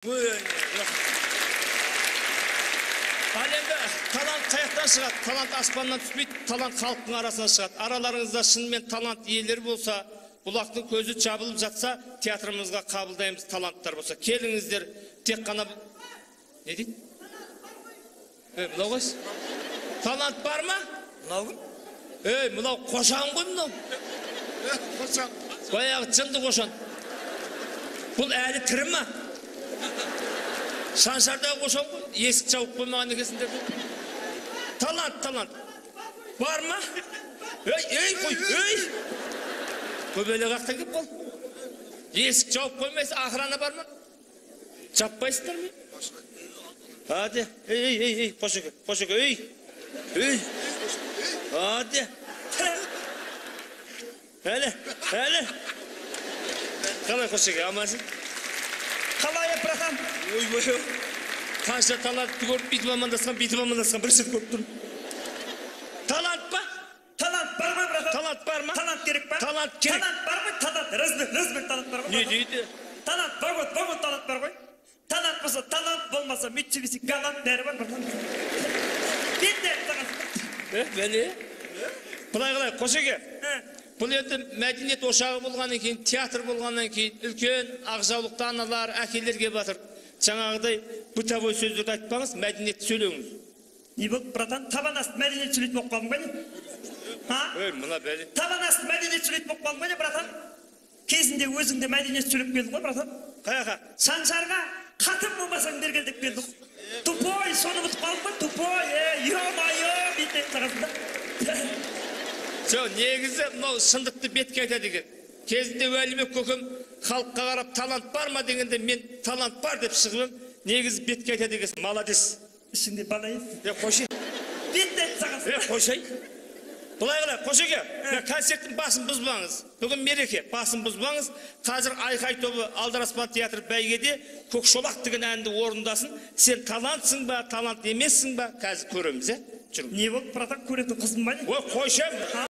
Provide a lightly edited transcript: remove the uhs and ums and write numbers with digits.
Ал енді талант қаяқтан шығады? Талант аспаннан түспейді, талант халықтың арасынан шығады. Араларыңызда шынымен талант иелері болса, бұлақтың көзі жабылып жатса, театрымызға қабылдаймыз таланттар болса. Келіңіздер, тек қана... Не дейді? Мынау қайсы? Талант бар ма? Мынау кім? Ей, мынау Қошан ғой мынау. Қошан. Баяғы жынды Қошан. Бұл әлі тірі ма? Шаншардағы Қошан ғой, есік жауып қоймаған екенсіңдер. Талант, талант. Бар ма? Ей, ей, қой, ей! Көбелек ақтан келіп қалды. Есік жауып қоймайсыз, охрана бар ма? Жаппайсыздар ма? Hadi, ей, ей, ей, Қошеке, Қошеке, ей, ей, hadi. Әлі, әлі. Қалай, Қошеке, амансың? Қалай, братан? Ойбай, қанша талантты көріп, бүйтіп амандасқан, бүйтіп амандасқан, бір сәт көріп тұрмын. Талант па? Талант бар ғой, братан. Талант бар ма? Талант керек па? Талант керек. Талант бар ғой, талант, рызбек талант бар ғой. Не дейді? Талант, вагон, вагон талант бар ғой. Талант болса, талант болмаса, Митсубиси Галант бәрі бар, братан. Бетте саған. Бәле. Былай қалай, Қошеке. Бұл енді мәдениет ошағы болғаннан кейін, театр болғаннан кейін, үлкен ақ жаулықты аналар, әкелер келіп жатыр. Жаңағыдай бытовой сөздерді айтпаңыз, мәдениетті сөйлеңіз. Не болды, братан? Табан асты мәдениет сөйлейтін болып қалдың ба не? А? Ей, мына бәле. Табан асты мәдениет сөйлейтін болып қалдың ба не, братан? Кезінде өзің де мәдениет сөйлеп келдің ғой, братан. Қаяққа? Шаншарға қатын болмасаң бері кел деп келдің. Тупой, соны ұмытып қалдың ба? Тупой, ё-моё, бетіне сағасың да. Жоқ, негізі мынау шындықты бетке айтады екен. Кезінде Уәлибек көкем халыққа қарап талант бар ма дегенде мен талант бар деп шығып едім. Негізі бетке айтады екенсің, молодец. Ішіңде бала ес. Қойшы. Бетіне сағасың. Қойшай. Былай қалай, Қошеке, концерттің басын бұзбаңыз. Бүгін мереке, басын бұзбаңыз. Қазір Айқай тобы Алдараспан театры бәйгеде Көкшолақ деген әнді орындасын. Сен талантсың ба, талант емессің ба, қазір көреміз, ә? Жүріңіз. Не болды, братан, көретін қызым ба не? Ой, қойшам.